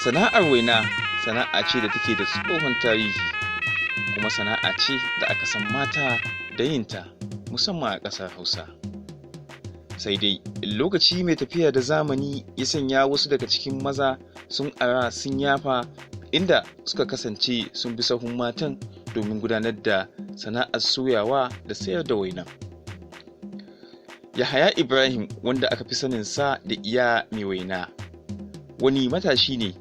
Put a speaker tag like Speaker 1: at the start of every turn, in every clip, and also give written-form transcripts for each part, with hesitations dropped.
Speaker 1: Sana'ar waina sana'a ce da take da tsohon tarihi, kuma sana'a ce da aka san mata da yinta, musamman a ƙasar Hausa. Sai dai lokaci mai tafiya da zamani ya sanya wasu daga cikin maza sun ara sun yafa, inda suka kasance sun bi sahun matan domin gudanar da sana'ar soyawa da sayar da waina. Yahaya Ibrahim, wanda aka fi saninsa da Iya Mai Waina, wani matashi ne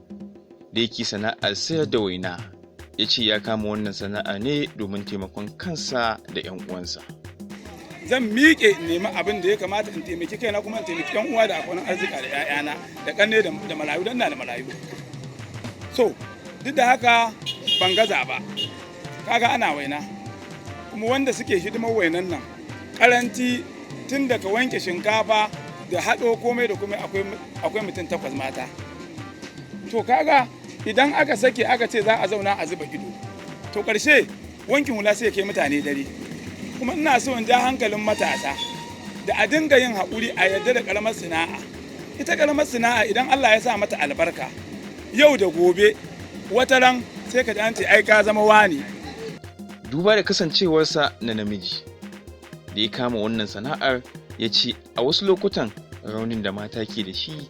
Speaker 1: da yake sana'ar sayar da waina, ya ce ya kama wannan sana'a ne domin taimakon kansa da 'yan uwansa.
Speaker 2: Zan miƙe in nemi abin da ya kamata in taimaki kaina, kuma in taimaki yan uwa da akwai arzika da 'ya'yana da ƙanne da marayu, don na da marayu. So duk da haka ban gaza ba. Kaga ana waina, kuma wanda suke hidimar wainan nan, karanci tun daga wanke shinkafa da haɗo komai da komai, akwai mutum takwas mata. To kaga idan aka sake aka ce za a zauna a zuba ido, to ƙarshe wankin hula sai ya kai mutane dare. Kuma ina so in ja hankalin matasa da a dinga yin haƙuri, a yarda da ƙaramar sana'a. Ita ƙaramar sana'a, idan Allah ya sa mata albarka, yau da gobe wata ran sai ka ji an ce ai ka zama wani.
Speaker 1: Duba da kasancewarsa na namiji da ya kama wannan sana'ar, ya ce a wasu lokutan raunin da mata ke da shi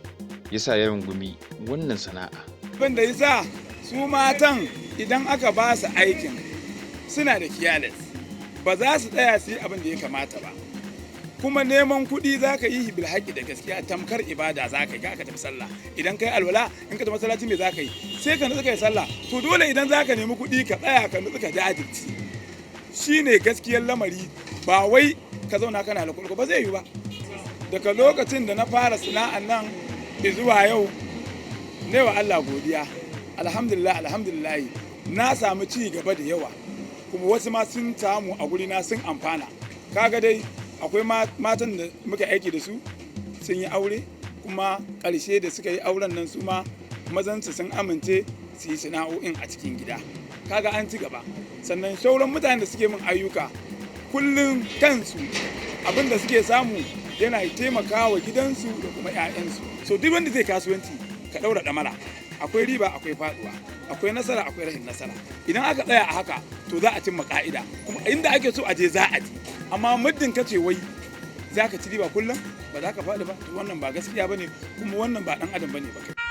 Speaker 1: ya sa ya rungumi wannan sana'a.
Speaker 2: Abin da yasa su matan idan aka ba su aikin suna da careless, ba za su tsaya su yi abin da ya kamata ba. Kuma neman kuɗi za ka yi bil haƙi da gaskiya, tamkar ibada za ka yi. Ka tafi sallah, idan kai alwala, in ka tafi masallaci, me za ka yi? Sai ka nutsu ka yi sallah. To dole idan za ka nemi kuɗi ka tsaya, ka nutsu, ka jajirce, shine gaskiyar lamari. Ba wai ka zauna kana da ba zai yi ba. Daga lokacin da na fara sana'an nan zuwa yau, ne wa Allah godiya, alhamdulillah, alhamdulillah, na samu ci gaba da yawa, kuma wasu ma sun samu a guri na sun amfana. Kaga dai akwai matan da muka aiki da su sun yi aure, kuma ƙarshe da suka yi auren nan, su ma mazansu sun amince su yi sana'o'in a cikin gida. Kaga an ci gaba. Sannan sauran mutanen da suke min ayyuka kullum, kansu abin da suke samu yana taimakawa gidansu da kuma 'ya'yansu. So duk wanda zai kasuwanci, ka ɗaura ɗamara. Akwai riba, akwai faɗuwa, akwai nasara, akwai rashin nasara. Idan aka tsaya a haka, to za a cimma ka'ida, kuma inda ake so a je za a je. Amma muddin ka ce wai za ka ci riba kullum, ba za ka faɗi ba, to wannan ba gaskiya bane, kuma wannan ba ɗan adam bane ba kai.